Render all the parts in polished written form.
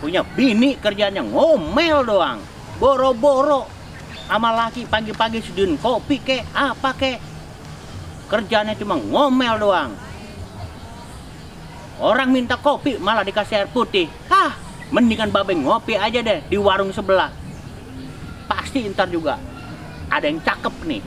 Punya bini kerjanya ngomel doang. Boro-boro sama laki pagi-pagi seduhin kopi kek, apa kek. Kerjanya cuma ngomel doang. Orang minta kopi malah dikasih air putih. Hah, mendingan babe ngopi aja deh di warung sebelah. Pasti ntar juga ada yang cakep nih.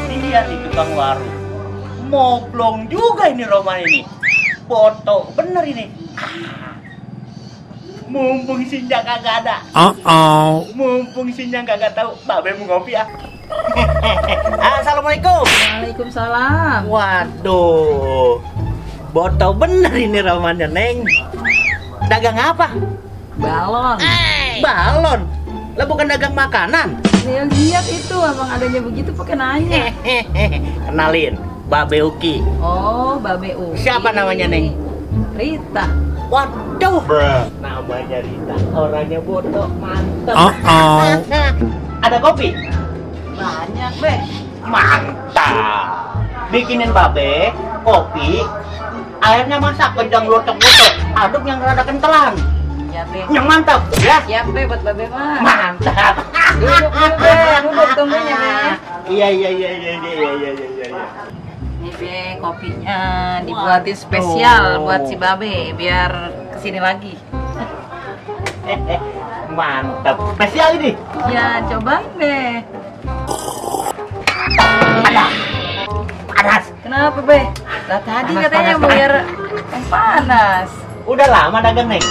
Ini nih tukang warung. Moblong juga ini Roman ini. Foto bener ini. Mumpung Sinja kagak ada. Mumpung Sinja kagak tahu, babe mau ngopi ya. Assalamualaikum. Waalaikumsalam. Waduh, botol bener ini Romannya, Neng. Dagang apa? Balon. Balon? Lah bukan dagang makanan. Ya lihat itu, abang adanya begitu pakai nanya. Kenalin, Babe Uki. Oh, Babe Uki. Siapa namanya, Neng? Rita. Waduh, namanya Rita, orangnya bodoh, mantep. Ada kopi? Banyak, Be. Mantap. Bikinin Babe kopi, airnya masak kejang lotok-lotok, aduk yang rada kentelan. Ya, Be. Yang mantap, ya? Siap, Be, buat Babe mah. Mantap. Duduk, Be. Duduk tunggunya, Be. Iya. Ini, Be, kopinya dibuatin spesial buat si Babe, biar kesini lagi. Mantap. Spesial ini. Ya, cobain, Be. Panas. Kenapa, Be? Lah tadi katanya panas. biar yang panas. Udah lama dagang, Neng?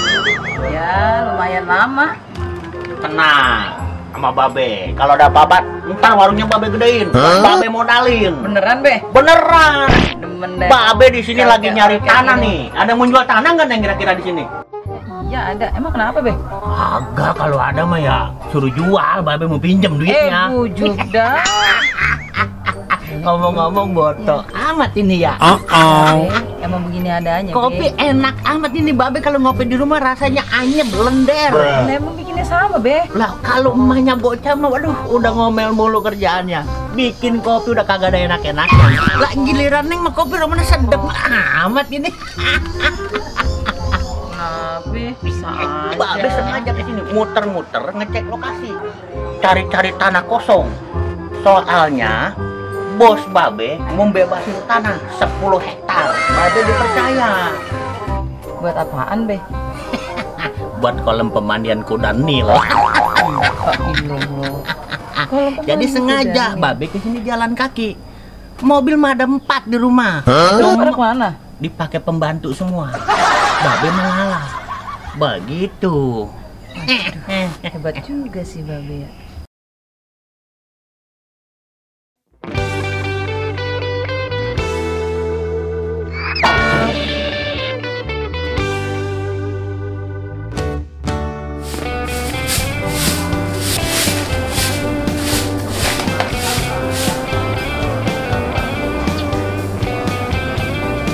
Ya, lumayan lama. Tenang sama Babe. Kalau ada apa-apa, ntar warungnya Babe gedein. Babe modalin. Beneran, Be? Beneran. Demen deh. Babe di sini lagi nyari Oke, tanah oke. nih. Ada yang mau jual tanah nggak Neng kira-kira di sini? Iya ada. Emang kenapa, Be? Agak, kalau ada mah ya suruh jual. Babe mau pinjam duitnya. Bujuk dah. Ngomong-ngomong boto amat ini ya. Emang begini adanya, Kopi Be. enak amat ini Babe, kalau ngopi di rumah rasanya anyep blender. Nah, emang bikinnya sama, Be. Lah kalau emaknya bocah mah waduh udah ngomel mulu kerjaannya. Bikin kopi udah kagak ada enak-enaknya. Lah giliran Neng mah kopi rumahnya sedep amat ini. Nah, Be, bisa aja. Babe sengaja ke sini muter-muter ngecek lokasi. Cari-cari tanah kosong. Soalnya bos Babe membebasin tanah 10 hektar. Babe dipercaya. Buat apaan, Be? Buat kolam pemandian kuda Nil. Jadi sengaja Babe kesini jalan kaki. Mobil mah ada 4 di rumah. Nomor mana? Dipakai pembantu semua. Babe mengalah. Begitu. Hebat juga sih, Babe ya.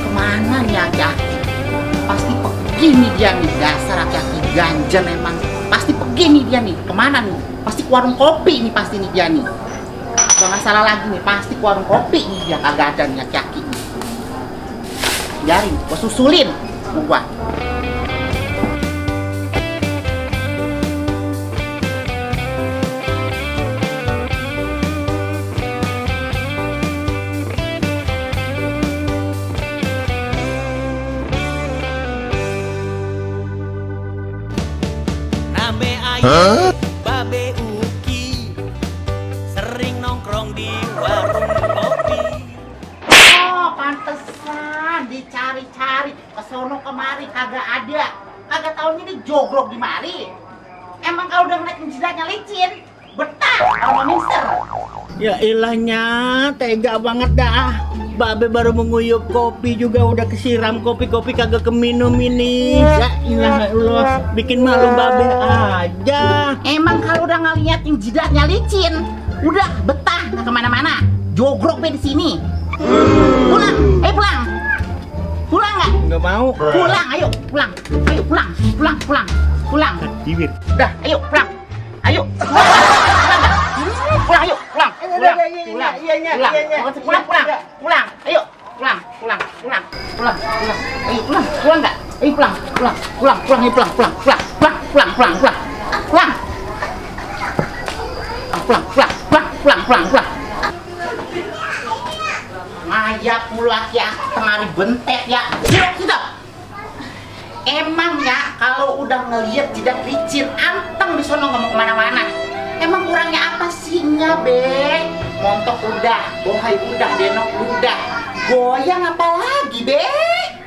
Kemana nih aki-aki? Pasti pergi nih dia nih, dasar aki-aki ganjen emang. Pasti pergi nih dia nih, kemana nih? Pasti ke warung kopi nih pasti nih dia nih. Kalau nggak salah lagi nih, pasti ke warung kopi nih dia, kagak ada nih aki-aki nih. Biarin, gua susulin gua. Babe Uki sering nongkrong di warung kopi. Oh, pantesan dicari-cari kesono kemari kagak ada. Kagak taunya ini jogrok di mari. Emang kalau udah naik jidatnya licin, betah kalau mau mister. Ya ilahnya tega banget dah. Babe baru menguyup kopi juga udah kesiram kopi-kopi kagak keminum ini. Ya ilah Allah, bikin malu babe aja. Emang kalau udah ngeliat yang jidatnya licin, udah betah nggak kemana-mana. Jogrok be di sini. Pulang, pulang. Pulang nggak? Nggak mau. Pulang, ayo pulang. Ayo pulang, pulang, pulang, pulang. Bibir. Udah, ayo pulang. Ayo. Pulang, ayo pulang. Pulang, pulang, pulang, pulang. Ayo pulang, pulang, pulang, pulang, pulang. Ayo pulang, pulang nggak? Ayo pulang, pulang, pulang, pulang, ayo pulang, pulang, pulang, pulang, pulang, pulang, pulang, pulang, pulang, pulang, pulang, pulang, pulang, pulang. Ngayak mulak ya, tengah bentet ya. Tidak. Emang ya kalau udah ngeliat jidat licin, anteng di sono nggak mau kemana-mana. Emang kurangnya apa sihnya be? Montok udah, bohai udah, denok udah, goyang apa lagi be?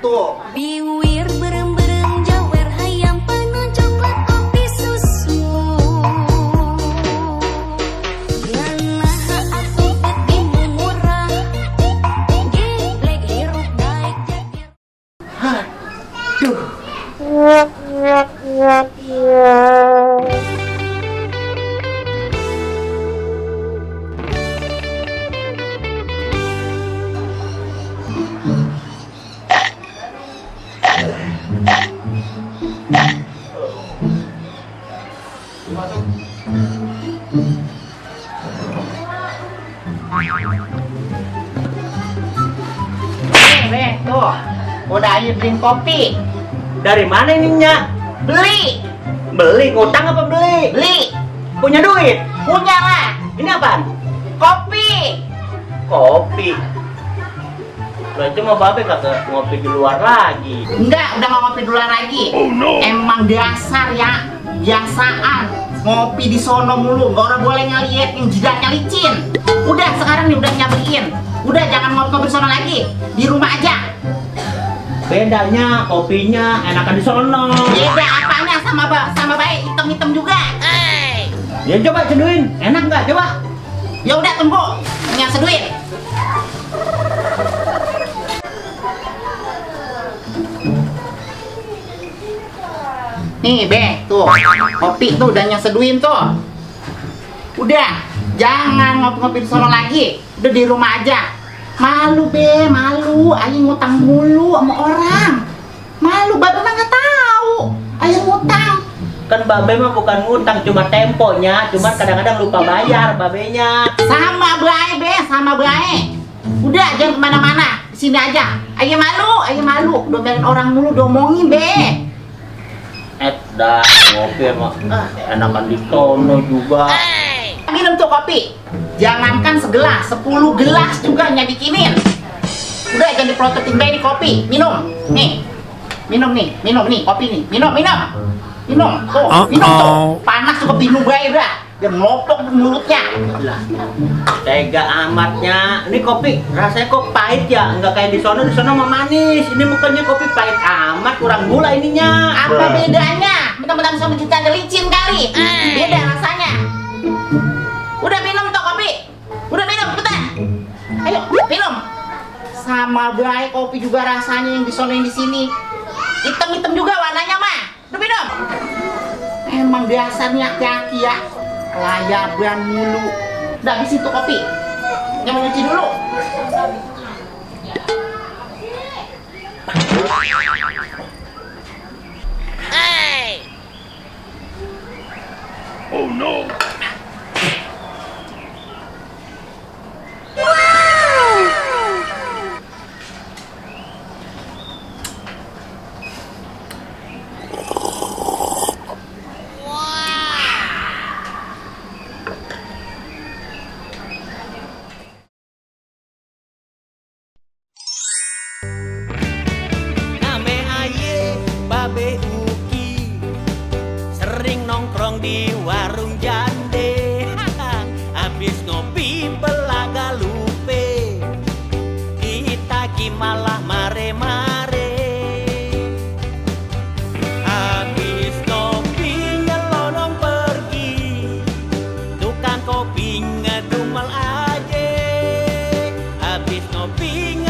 Tuh. Biwir berem-berem jawer hayam penuh coklat kopi susu. Nganaha atuh beti murah. Geblek hirup naik jagir. Duh. Nih, tuh. Udah ayo beliin kopi. Dari mana ini Nya? Beli. Beli, ngutang apa beli? Beli. Punya duit? Punya lah. Ini apaan? Kopi. Kopi. Lo itu mau babe kagak ngopi di luar lagi. Enggak, udah nggak ngopi dulu lagi. Oh no. Emang dasar ya, biasaan ngopi di sono mulu. Nggak orang boleh ngeliat yang jidatnya licin. Udah sekarang nih udah nyampein. Udah jangan ngopi di sono lagi. Di rumah aja. Bedanya kopinya enakan di sono. Beda apanya sama baik hitam-hitam juga. Ya coba seduin, enak nggak coba? Ya udah tunggu, yang seduin. Nih be, tuh kopi tuh udah nyeseduin tuh. Udah, jangan ngopi-ngopi di sono lagi. Udah di rumah aja. Malu be, malu. Ayo ngutang mulu sama orang. Malu, babe mah nggak tahu. Ayo ngutang. Kan babe mah bukan ngutang, cuma temponya. Cuman kadang-kadang lupa bayar babenya. Sama bae be, sama bae. Udah jangan kemana-mana. Di sini aja. Ayo malu, ayo malu. Domelin orang mulu, domongin be. Dah ngopi emang enakan di sono juga. Minum tuh kopi. Jangankan segelas, 10 gelas juga nyabikinin. Udah jangan diprototin bae di kopi. Minum. Nih. Minum nih, minum nih kopi nih. Minum, minum. Minum. Tuh, minum tuh. Panas tuh kopi minum bae udah. Dia melopok di mulutnya. Tega amatnya. Ini kopi rasanya kok pahit ya, nggak kayak di sono mah manis. Ini mukanya kopi pahit amat, kurang gula ininya. Apa bedanya? Benar-benar sama kita licin kali. Beda rasanya. Udah minum tuh kopi. Udah minum, cepetan. Ayo, minum. Sama baik kopi juga rasanya yang di sono yang di sini. Hitam-hitam juga warnanya mah. Udah minum. Emang dasarnya kaki ya. Layaban mulu. Udah habisin tuh kopi. Yang mau nyuci dulu. Oh no! Name aye babe Uki, sering nongkrong di warung jande. Habis ngopi belaga lupe, ditagi malah mare-mare. Habis ngopi nyelonong pergi, tukang kopi ngedumel aja. Habis ngopi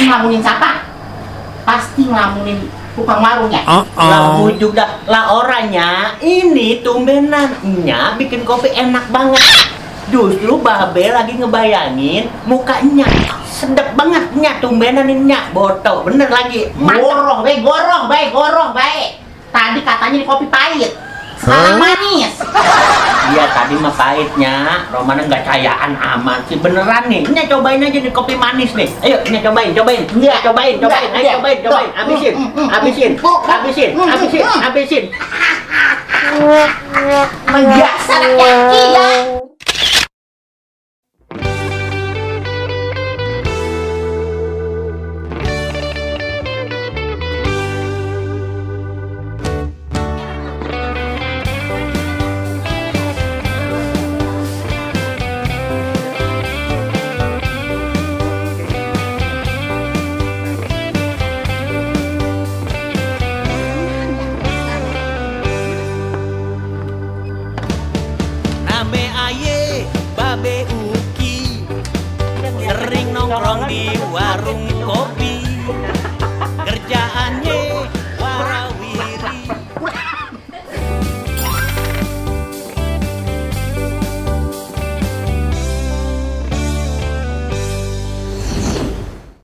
ngelamunin siapa? Pasti ngelamunin tukang warungnya. Lah bujuk dah. Lah orangnya ini tumbenannya bikin kopi enak banget. Justru Babe lagi ngebayangin mukanya sedep banget nya tumbenan ini nya boto bener lagi. Goroh, goroh, baik. Tadi katanya ini kopi pahit, sekarang manis. Iya tadi mah pahitnya, Romana nggak cayaan amat sih beneran nih. Nya cobain aja nih kopi manis nih. Ayo, Nya cobain. Enggak. Cobain. Ayo cobain. Habisin. Biasa laki-laki ya. Rame aye Babe Uki sering nongkrong di warung